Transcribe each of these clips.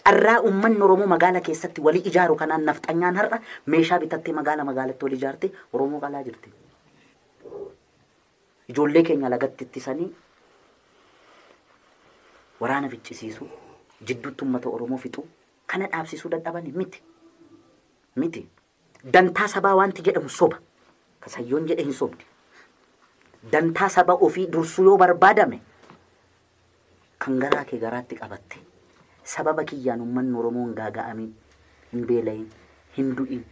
Carraa uummanni Oromoo magaala keessatti walii ijaaru kanaan nafxanyaan har'a meeshaa bitattee magaala magaalatti walii ijaarte Oromoo qalaa jirti. Ijoollee keenya lagatti ittisanii waraana ficcisiisuu, jidduutti uummata Oromoo fixuu kana dhaabsisuu dadhaban miti. Miti. Dantaa sabaa wanti jedhamu soba. Kasayyoon jedhe hin sobdi. Dantaa saba ofii dursuu yoo barbaadame kan garaa kee garaatti qabatte sababa kiyyaan uummanni Oromoo hin gaaga'amin, hin beela'in, hin du'in,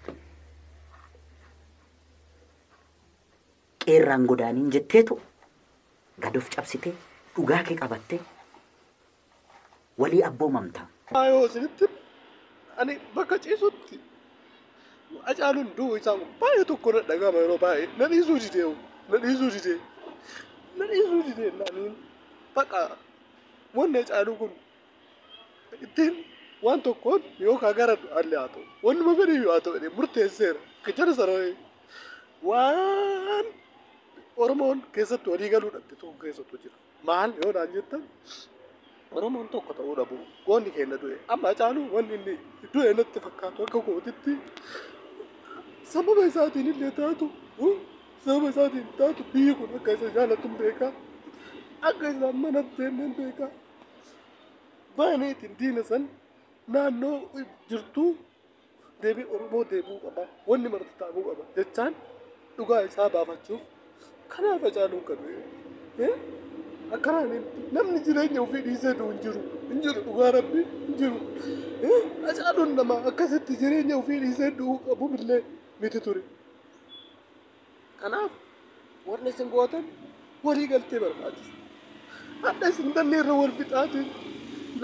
qeerraan godaaniin jetteetu gad of cabsitee dhugaa kee qabattee walii abboomamta. Ayoo isinitti ani bakka ciisutti Hacaaluun du'u isaa baay'ee tokko na dhaga'ama yeroo baay'ee na dhiisuu didee na dhiisuu didee na dhiisuu didee naaniin baqa wanni Hacaaluu kun ittiin waan tokkoon yookaan gara du'aallee haa ta'u wannuma fedhiyyuu haa ta'u jedhee murteesseera jara sararee waan Oromoon keessatti walii galuu dhabde tokko keessattuu jira. Maal yoo naan jettan Oromoon tokko ta'uu dhabu goonni keenya du'e amma Hacaaluu wanni inni du'e natti fakkaatu akka kootitti sababa isaatiin illee taatu sababa isaatiin taatu biyyi kun akka isa jaalatu hin beekaa akka isaan mana deemne hin beekaa baaneetiin diina san naannoo jirtuu deebii Oromoo deebi'uu qaba wanni marti taa'uu qaba jechaan dhugaa isaa baafachuuf kanaaf Hacaaluun kan du'e. Akkanaan namni jireenya ofii dhiisee du'u hin jiru hin jiru dhugaa rabbi hin jiru. Hacaaluun nama akkasitti jireenya ofii dhiisee du'uu qabu illee miti ture. Kanaaf wanni isin gootan walii galtee barbaachisa. Hadha isin dalleerra wal fixaatiin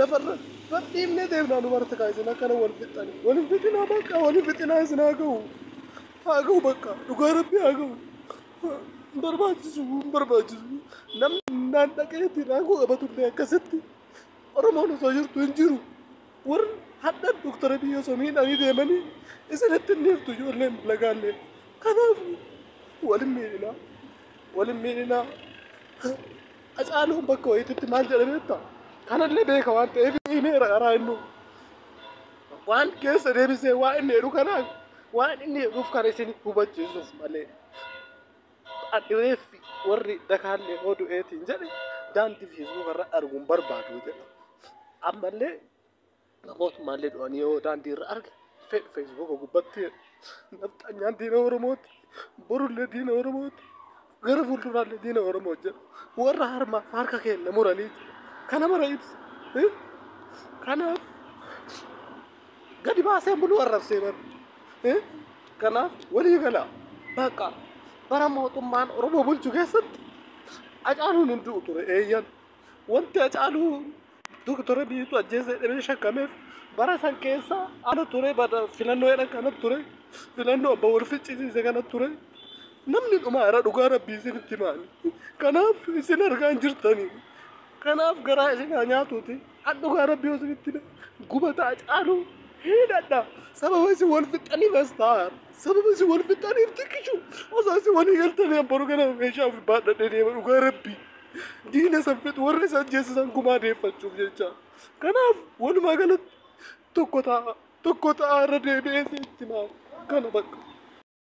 lafarra badhiifnee deemnaa nu marti kaa isin akkana wal fixxani. Wal hin fixinaa bakka wal hin fixinaa isin haa ga'u. Haa ga'u bakka dhugaa rabbi haa ga'u. Hin barbaachisu hin barbaachisu. Namni naan dhaqeetiin aangoo qabatullee akkasitti Oromoon osoo jirtu hin jiru. Warri hadha Doktara biyya osoo miidhanii deemanii isinitti hin dhiiftu ijoolleen lagaallee. Kanaaf walin miidhinaa. Walin miidhinaa. Hacaaluun bakka wayiititti maal jedha beektaa? Kanallee beeka waan ta'eef himeera karaa inni. Waan keessa deebisee waan inni jedhu kanaan waan inni jedhuuf kana isin hubachiisuuf malee. Adhireeffi warri dakaallee hoo du'eetiin jedhe daandii feesbuuk irra arguun barbaadu jedha. Ammallee mootummaallee du'anii yoo daandii irra arge fedhu feesbuuka gubbatti nafxanyaan diina Oromooti borullee diina Oromooti gara fuulduraallee diina Oromooti jedha. Warra harma harka keenya muranii kana mara ibsa. Kanaaf gadi baasee buluu arrabsee bara. Kanaaf walii galaa bakka bara mootummaan Oromoo bulchu keessatti Hacaaluun hin du'u ture eeyyan. Wanti Hacaaluu Doktara Biyyuutu ajjeese jedhamee shakkameef bara san keessa ala ture bara filannoo jedhan kana ture filannoo abba wal ficcisiise kana ture namni dhumaa irra dhugaa rabbii isinitti himaani. Kanaaf isin argaa hin jirtanii. Kanaaf garaa isin haa nyaatuuti. An dhugaa rabbii isinitti hime gubata Hacaaluu hidhadha. Sababa isin wal fixxaniif as taa'aa. Sababa isin wal fixxaniif tikkishu. Osoo isin walii galtanii an boru ganama meeshaa ofii baadhadhee deema dhugaa rabbii. Diina san fixu warra isa ajjeesisan gumaa deeffachuuf jecha. Kanaaf walumaa galatti tokko ta'a tokko ta'a irra deebi'ee sitti himaa kana bakka.